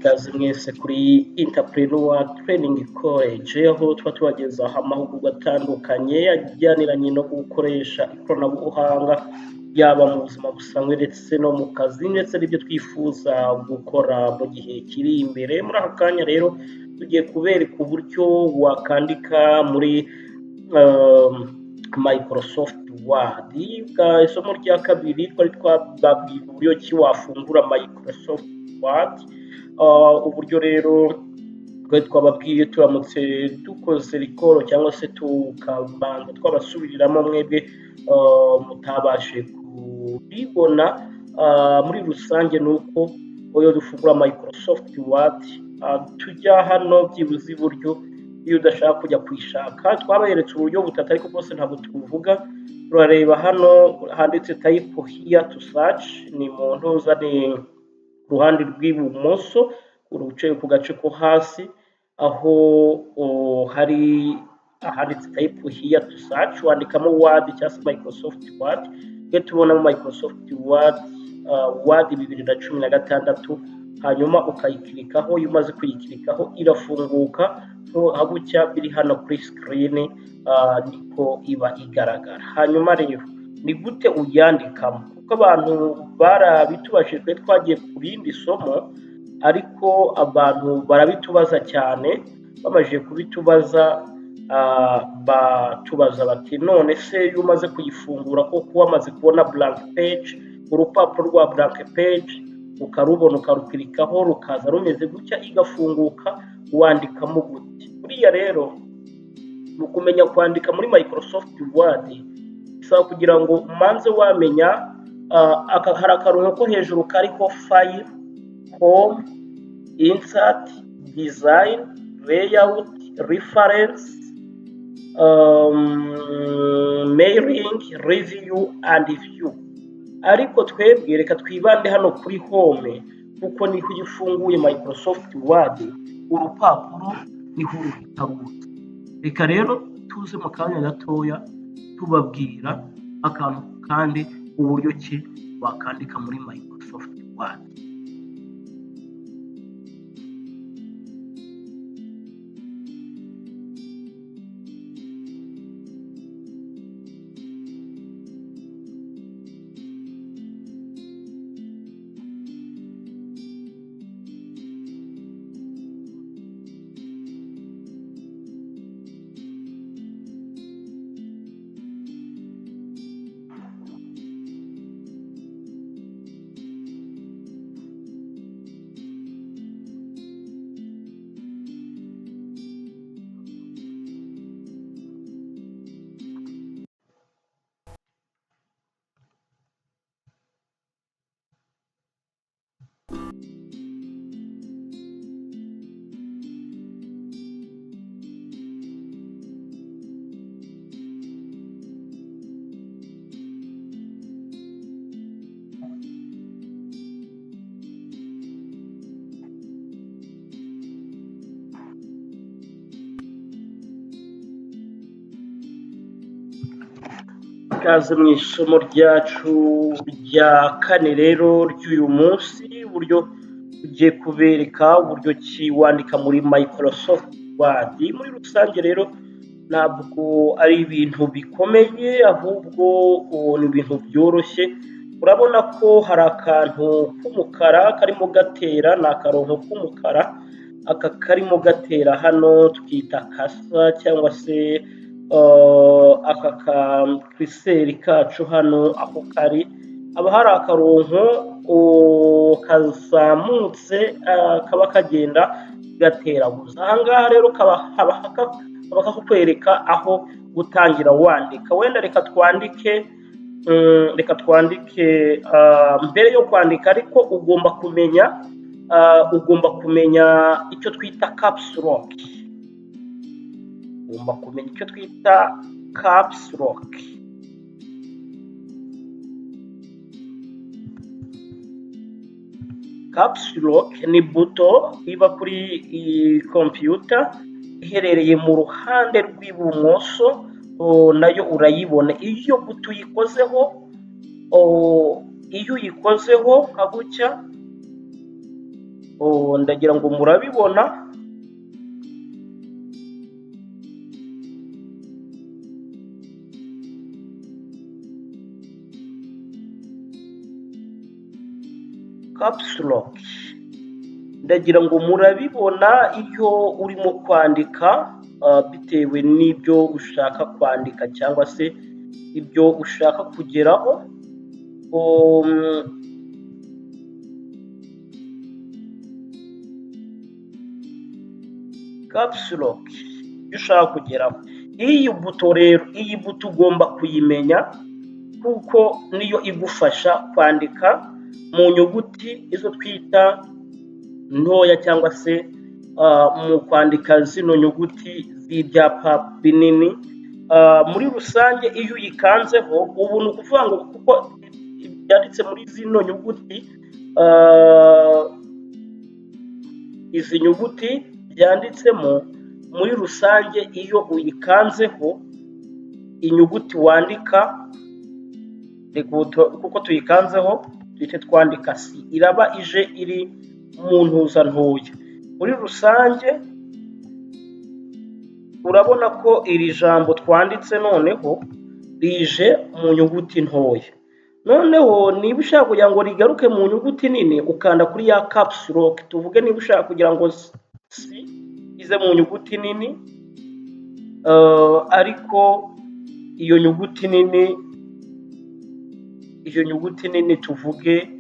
Ikaze mwese kuri Entrepreneur Training College, aho tuba tubagezaho amahugurwa atandukanye ajyaniranye no gukoresha ikoranabuhanga, yaba mu buzima busanzwe ndetse no mu kazi, ndetse n'ibyo twifuza gukora mu gihe kiri imbere. Muri aka kanya rero tugiye kubereka uburyo wakandika muri Microsoft Word. Isomo rya kabiri twari twababwiye uburyo ki wafungura Microsoft Word. Uburyo rero twari twababwiye, turamutse dukoze recall cyangwa se tukabanza twabasubiriramo mwebwe mutabashe kubibona, muri rusange ni uko iyo dufungura Microsoft Word tujya hano byibuze iburyo. Iyo udashaka kujya kuyishaka, twaberetse uburyo butatu ariko bwose ntabwo tubuvuga. Turareba hano handitse "Type here to search", ni mu ntuza, ni ku ruhande rw'ibumoso uruce ku gace ko hasi aho hari ahanditse "Type here to search". Wandikamo Word cyangwa se Microsoft Word. Iyo tubonamo Microsoft Word, Word 2016, hanyuma ukayikirikaho. Iyo umaze kuyikirikaho irafunguka nka gutya biri hano kuri screen, niko iba igaragara. Hanyuma rero ni gute uyandikamo? Kuko abantu barabitubajije, twe twagiye ku rindi somo ariko abantu barabitubaza cyane. Bamajije kubitubaza, batubaza bati: "None se iyo umaze kuyifungura koko, wamaze kubona blank page, urupapuro rwa blank page, ukarubona, ukarukirikaho rukaza rumeze gutya, igafunguka, wandikamo gute?" Buriya rero mu kumenya kwandika muri Microsoft Word bisaba kugira ngo umanze wamenya hari akarongo ko hejuru kariho File, Home, Insert, Design, Layout, Reference, Mailing, Review and View. Ariko twebwe reka twibande hano kuri Home, kuko niho iyo ufunguye Microsoft Word urupapuro niho ruhita ruza. Reka rero tuze mu kanya gatoya tubabwira akantu kandi uburyo ki wakandika muri Microsoft Word. Ikaze mu isomo ryacu rya kane rero ry'uyu munsi, uburyo tugiye kubereka uburyo ki wandika muri Microsoft Word. Muri rusange rero ntabwo ari ibintu bikomeye, ahubwo ni ibintu byoroshye. Urabona ko hari akantu k'umukara karimo gatera, ni akarongo k'umukara aka karimo gatera hano, twita cursor cyangwa se aka ka curseur kacu. Hano aho kari haba hari akarongo kazamutse, kaba kagenda gateraguza. Aha ngaha rero kaba kakwereka aho gutangira wandika. Wenda reka twandike, reka twandike. Mbere yo kwandika ariko ugomba kumenya icyo twita caps lock. Ugomba kumenya icyo twita caps lock. Caps lock ni buto iba kuri iyi computer, iherereye mu ruhande rw'ibumoso, nayo urayibona. Iyo buto uyikozeho, iyo uyikozeho nka gutya, Ndagira ngo murabibona. Caps Lock, ndagira ngo murabibona iyo urimo kwandika, bitewe n'ibyo ushaka kwandika cyangwa se ibyo ushaka kugeraho. Caps Lock, ibyo ushaka kugeraho. Iyi buto rero, iyi buto ugomba kuyimenya kuko niyo igufasha kwandika mu nyuguti izo twita ntoya, cyangwa se mu kwandika zino nyuguti z'ibyapa binini. Muri rusange iyo uyikanzeho, ubu ni ukuvuga ngo kuko byanditse muri zino nyuguti, izi nyuguti byanditsemo muri rusange, iyo uyikanzeho inyuguti wandika, kuko tuyikanzeho duhite twandika C, iraba ije iri mu ntuza ntoya. Muri rusange urabona ko iri jambo twanditse noneho rije mu nyuguti ntoya. Noneho niba ushaka kugira ngo rigaruke mu nyuguti nini, ukanda kuri ya Caps Lock. Tuvuge niba ushaka kugira ngo C ize mu nyuguti nini, ariko iyo nyuguti nini tuvuge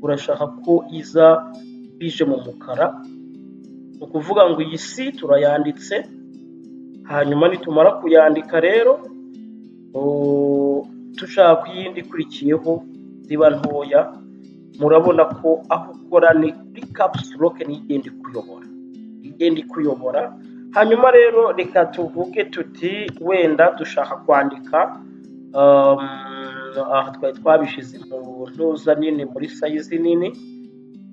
urashaka ko iza bije mu mukara, ni ukuvuga ngo iyi C turayanditse, hanyuma nitumara kuyandika rero dushaka ko iyindi ikurikiyeho ziba ntoya, murabona ko aho ukora ni kuri Caps Lock, niyo igenda ikuyobora, igenda ikuyobora. Hanyuma rero reka tuvuge tuti wenda dushaka kwandika, aha twari twabishyize mu ntuza nini, muri size nini,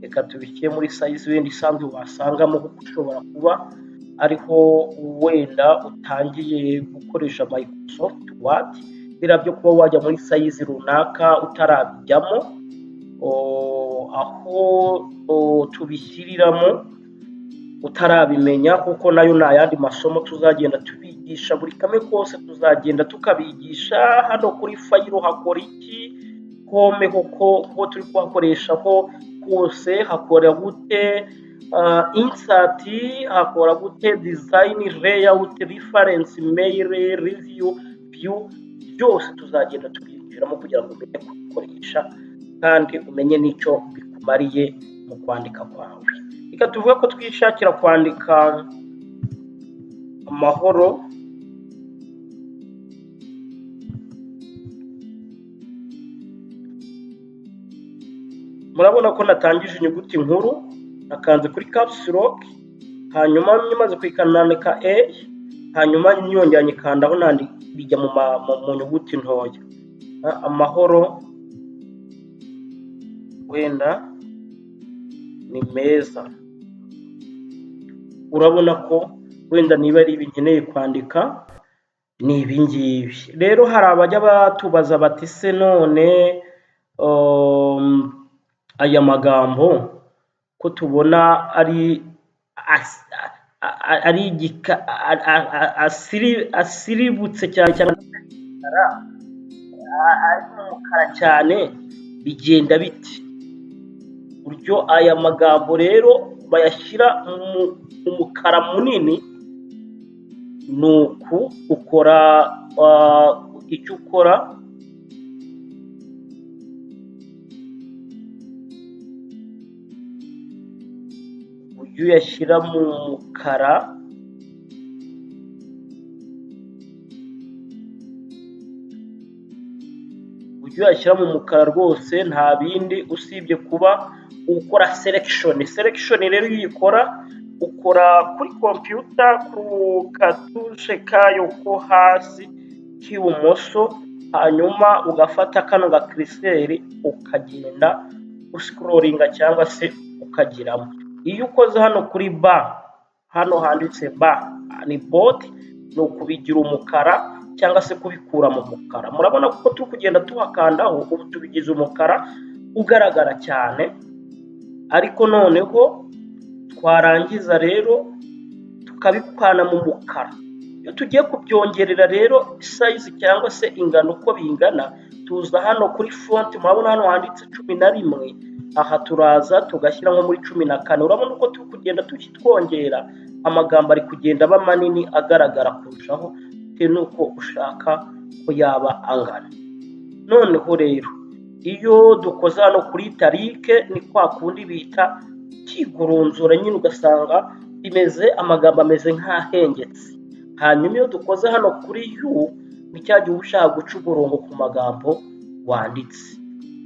reka tubishyire muri size wenda isanzwe wasangamo, kuko ushobora kuba ariho wenda utangiye gukoresha Microsoft Word, biriya byo kuba wajya muri size runaka utarabijyamo, aho tubishyiriramo utarabimenya, kuko nayo ni ayandi masomo tuzagenda tubigisha, buri kamwe kose tuzagenda tukabigisha. Hano kuri File hakora iki, Home koko ko turi kuhakoresha ho hose hakora gute, Insert hakora gute, Design, Layout, Reference, Mail, Review, View, byose tuzagenda tubyinjiramo kugira ngo umenye kubikoresha kandi umenye n'icyo bikumariye mu kwandika kwawe. Reka tuvuge ko twishakira kwandika amahoro, murabona ko natangije inyuguti nkuru, nakanze kuri Caps Lock, hanyuma maze kuyikanda nandika A, hanyuma nyongera nyikandaho bijya mu nyuguti ntoya. Amahoro wenda ni meza. Urabona ko wenda niba ari ibi nkeneye kwandika ni ibi ngibi. Rero hari abajya batubaza bati se none aya magambo ko tubona ari asiributse cyane cyane, ari umukara cyane, bigenda bite? Uburyo aya magambo rero bayashyira mu mukara munini ni uku: ukora icyo ukora, uburyo uyashyira mu mukara, uburyo uyashyira mu mukara rwose nta bindi usibye kuba ukora selection. Selection rero iyo uyikora, ukora kuri computer ku katushe kayo ko hasi k'ibumoso, hanyuma ugafata kano ga curseur ukagenda uscrollinga cyangwa se ukagiramo. Iyo ukoze hano kuri B, hano handitse B ni bold, ni ukubigira umukara cyangwa se kubikura mu mukara. Murabona ko turi kugenda tuhakandaho, ubu tubigize umukara ugaragara cyane, ariko noneho Twarangiza rero tukabipana mu mukara. Iyo tugiye kubyongerera rero size cyangwa se ingano uko bingana, tuza hano kuri font. Murabona hano handitse 11. Aha turaza tugashyira nko muri 14. Urabona uko turi kugenda twongera, amagambo ari kugenda aba manini, agaragara kurushaho, bitewe n'uko ushaka ko yaba angana. Noneho rero iyo dukoze hano kuri italic, ni kwa kundi bita kiguronzora nyine, ugasanga bimeze, amagambo ameze nk'ahengetse. Hanyuma iyo dukoze hano kuri U, ni cya gihe uba ushaka guca umurongo ku magambo wanditse.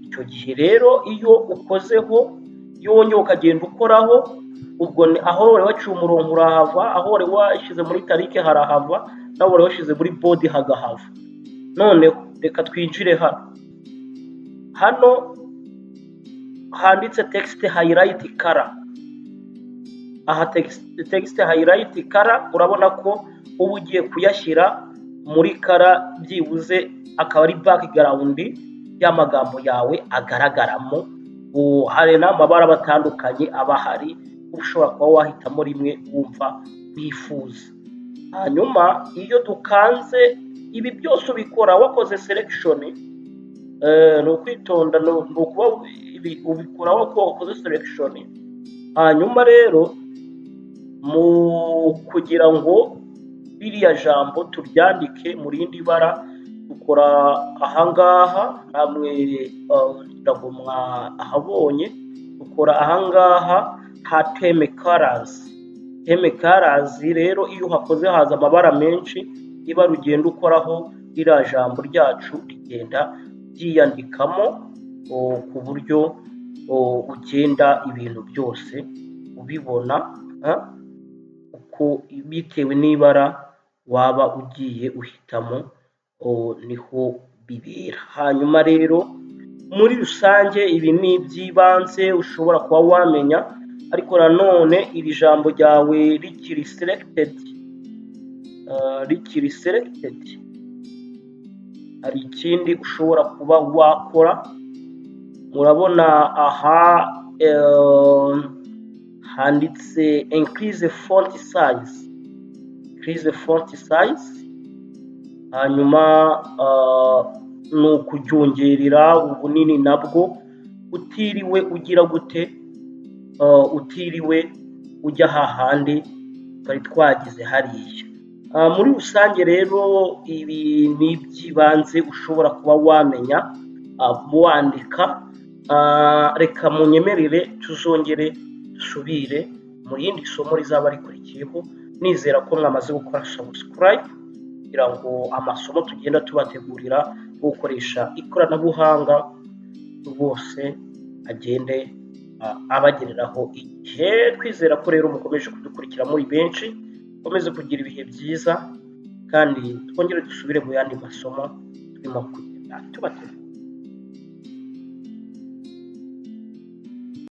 Icyo gihe rero iyo ukozeho, iyo wongeye ukagenda ukoraho, ubwo ni aho wari waciye umurongo urahava, aho wari washyize muri italic harahava, naho wari washyize muri bold hagahava. Noneho reka twinjire hano handitse text highlight color. Aha text highlight color, urabona ko uba ugiye kuyashyira muri color, byibuze akaba ari background y'amagambo yawe agaragaramo. Hari n'amabara atandukanye aba ahari, ushobora kuba wahitamo rimwe wumva wifuza. Hanyuma iyo dukanze, ibi byose ubikora wakoze selection. Ni ukwitonda, ni ukuba ubikora wakoze selection. Hanyuma rero mu kugira ngo ririya jambo turyandike mu rindi bara, dukora ahangaha. Namwe ngira ngo mwahabonye. Dukora ahangaha ha theme colors. Theme colors rero, iyo uhakoze haza amabara menshi. Ibara ugenda ukoraho, ririya jambo ryacu rigenda ryiyandikamo, ku buryo ugenda ibintu byose ubibona uko bitewe n'ibara waba ugiye uhitamo, niho bibera. Hanyuma rero muri rusange ibi ni iby'ibanze ushobora kuba wamenya. Ariko nanone iri jambo ryawe rikiri selected, hari ikindi ushobora kuba wakora. Murabona aha handitse increase font size, increase font size. Hanyuma ni ukuryongerera ubunini nabwo utiriwe ugira gute, utiriwe ujya hahandi twari twagize hariya. Muri rusange rero ibi ni iby'ibanze ushobora kuba wamenya wandika. Reka munyemerere tuzongere dusubire mu rindi somo rizaba rikurikiyeho. Nizera ko mwamaze gukora subscribe kugira ngo amasomo tugenda tubategurira yo gukoresha ikoranabuhanga rwose agende abagereraho igihe. Twizera ko rero mukomeje kudukurikira muri benshi. Mukomeze kugira ibihe byiza kandi twongere dusubire mu yandi masomo turimo kugenda tubategurira.